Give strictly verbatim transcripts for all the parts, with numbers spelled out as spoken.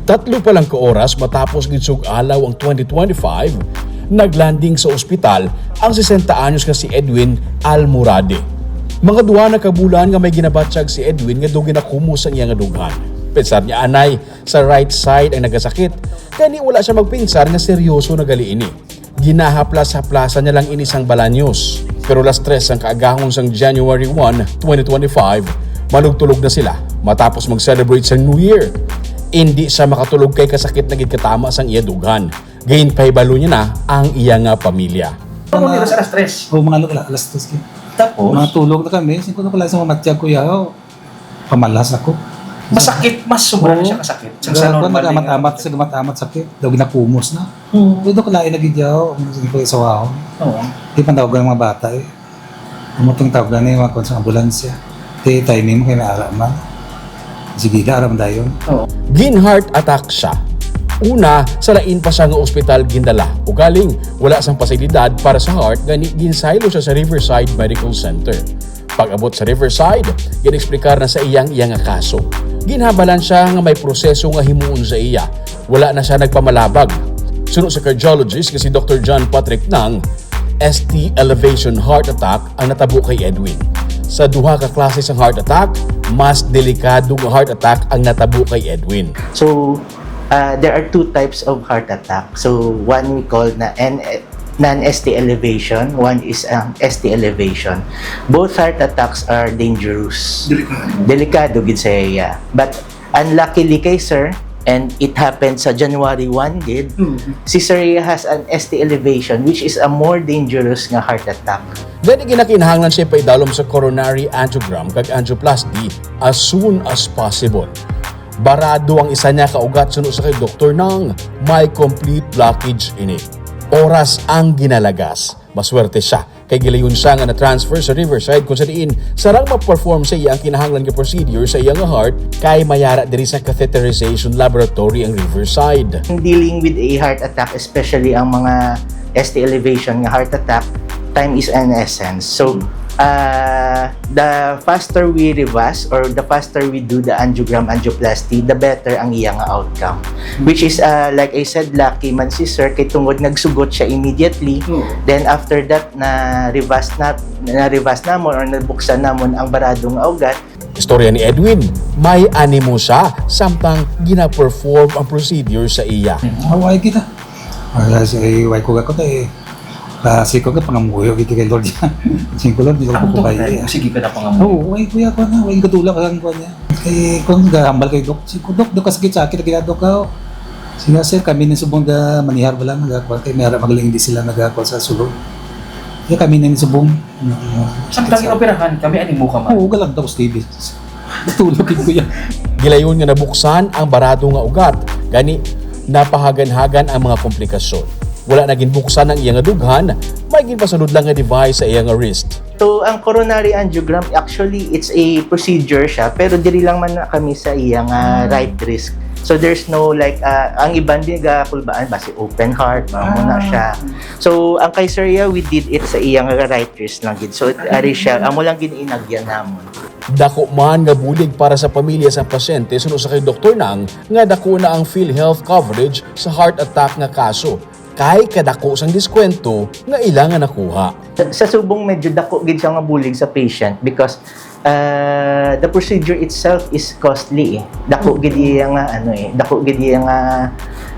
Tatlo pa lang ka oras matapos ginsug-alaw ang twenty twenty-five, naglanding sa ospital ang sesenta anyos nga si Edwin Almorade. Mga duha na ka bulan nga may ginabatyag si Edwin nga daw ginakumos ang iya nga dughan. Pensar niya anay sa right side ang nagasakit, gani wala siya magpensar nga seryoso na gali ini. Ginahaplas-haplasan niya lang ini sang Balaños. Pero las tres sang kaagahon sang January one, twenty twenty-five, manugtulog na sila matapos mag-celebrate sang New Year. Indi siya makatulog kay kasakit na gid katama sang iya dughan. Ginpahibalo niya na ang iya nga pamilya. Ako nila sa alas tres. O, mga ano, alas tres. Tapos? Mga tulog na kami. Singko na pala sa mga matyag ko, yaw. Pamalas ako. Masakit, mas sobra na Oo. siya kasakit. Sa, sa Grabe, normal nga nagamat-amat, sa gamat-amat sakit. Daw ginakumos na. Oo. Pwede ko lain na gid yaw, ang sige ko sa wahon. Oo. Di pa tawag ang mga bata eh. Ang mutong tawag na yung mga kwan sa ambulansya. Di timing mo kay naara man. Sige na, aram dayon. Oo. Gin-heart attack siya. Una, sa lain pa siya nga ospital gindala. Ugaling, wala sang pasilidad para sa heart, gani ginsaylo siya sa Riverside Medical Center. Pag-abot sa Riverside, gin-explicar na sa iyang iya nga kaso. Ginhambalan siya nga may proseso nga himuon sa iya. Wala na siya nagpamalabag. Suno sa cardiologist nga si Doktor John Patrick Nang, S T elevation heart attack ang natabo kay Edwin. Sa duha ka klase sang heart attack, mas delikado nga heart attack ang natabo kay Edwin. So, uh, there are two types of heart attack. So, one we call na N non-S T elevation, one is ang S T elevation. Both heart attacks are dangerous. Delikado. Delikado gid sa iya. But unluckily kay sir, and it happened sa January one gid, Mm. si sir has an S T elevation, which is a more dangerous nga heart attack. Gani ginakinahanglan siya paidalom sa coronary angiogram kag angioplasty as soon as possible. Barado ang isa niya ka ugat suno sa kay Doktor Nang, may complete blockage ini. Oras ang ginalagas. Maswerte siya kay gilayon siya nga na-transfer sa Riverside, kung sa diin sarang ma-perform sa iya ang kinahanglan nga procedure sa iya nga heart, kay mayara diri sa catheterization laboratory ang Riverside. Dealing with a heart attack, especially ang mga S T elevation nga heart attack, time is an essence. So, uh, the faster we reverse or the faster we do the angiogram angioplasty, the better ang iya nga outcome. Which is, uh, like I said, lucky man si sir kay tungod nagsugot siya immediately. Hmm. Then after that, na-reverse na, na-reverse namon or nabuksan namon ang barado nga ugat. Istorya ni Edwin, may animo siya samtang gina-perform ang procedure sa iya. Hawaii kita. Wala si, ay, way ko gakot, eh. Ah, si ko ka pangamuyo, gid kay Lord. Singko lang, di ko Ang po doktor, kabayi. Sige ka na pangamuyo. Oo, way kuya ko na, way katulak ang kuan niya. Kay, kung gahambal kay Dok, si ko, "Dok, Dok, kasakit sa akin, lagi na, Dok, ako." Sige, sir, kami ni subong da manihar bala, nagakuan kay may ara magaling di sila nagakuan sa sulod. Kaya kami ni subong. Samtang inoperahan kami, animo ka man. Oo, galang daw, Stevie. Tulog ko yan. Gilayon nga nabuksan ang barado nga ugat, gani napahagan-hagan ang mga komplikasyon. Wala na ginbuksan ang iya nga dughan, may ginpasulod lang nga device sa iya nga wrist. So, ang coronary angiogram, actually, it's a procedure siya, pero diri lang man na kami sa iya nga Hmm. right wrist. So, there's no, like, ah, ang iban din gakulbaan, basi open heart, mga muna Ah. siya. So, ang kay Sir Iya, we did it sa iya nga right wrist lang gid. So, ari siya, amo lang gin-inagyan namon. Dako man nga bulig para sa pamilya sang pasyente, suno sa kay Doktor Nang, nga dako na ang PhilHealth coverage sa heart attack nga kaso, kay kadako sang diskwento nga ila nga nakuha. Sa, sa subong medyo dako gid siya nga bulig sa patient because, uh, the procedure itself is costly eh. Dako gid iya nga ano eh, dako gid iya nga,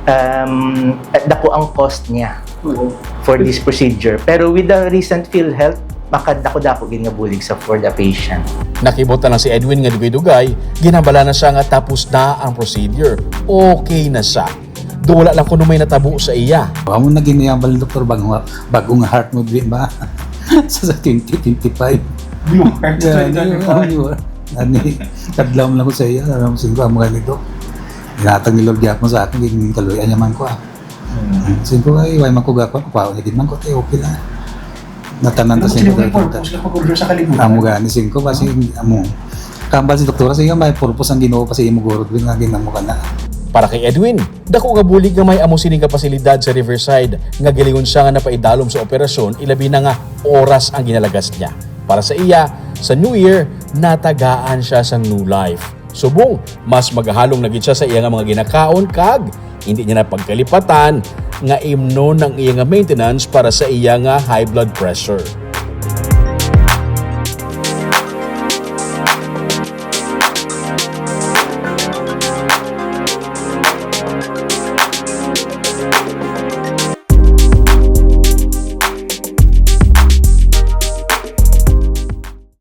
um, dako ang cost niya Oo. for this procedure. Pero with the recent PhilHealth, makadako-dako gid nga bulig sa for the patient. Nakibot na lang si Edwin nga dugay-dugay, ginhambala na siya nga tapos na ang procedure. Okay na siya. Do wala lang kuno may natabo sa iya. Amo na giniyambal ni doktor, bagong, bagong heart mo, di ba? Sa, sa twenty twenty-five. Yung heart sa Yeah, twenty twenty-five. Ano, ano, kadlaw lang ko sa iya, alam mo, singko, amo gani, Dok. Ginatag ni Lord gyapon sa akin, gin-, kaluy-an niya man ko, ah. Hmm. Singko, ay, way man ko gakon, kuha niya gid man ko, tay, okay lang. Natanan ta Ano singko, yung purpose na pag-order sa kalibutan? Amo gani, singko, basi, amo. Hambal si doktora, sige, may purpose ang Ginoo pa sa imo, guro, nga ginamo ka na. Para kay Edwin, dako nga bulig nga may amo sini nga pasilidad sa Riverside nga gilingon siya nga napaidalom sa operasyon, ilabi na nga oras ang ginalagas niya. Para sa iya, sa New Year, natagaan siya sang new life. Subong, mas magahalong na gid siya sa iya nga mga ginakaon kag hindi niya na pagkalipatan nga imnon ang iya nga maintenance para sa iya nga high blood pressure.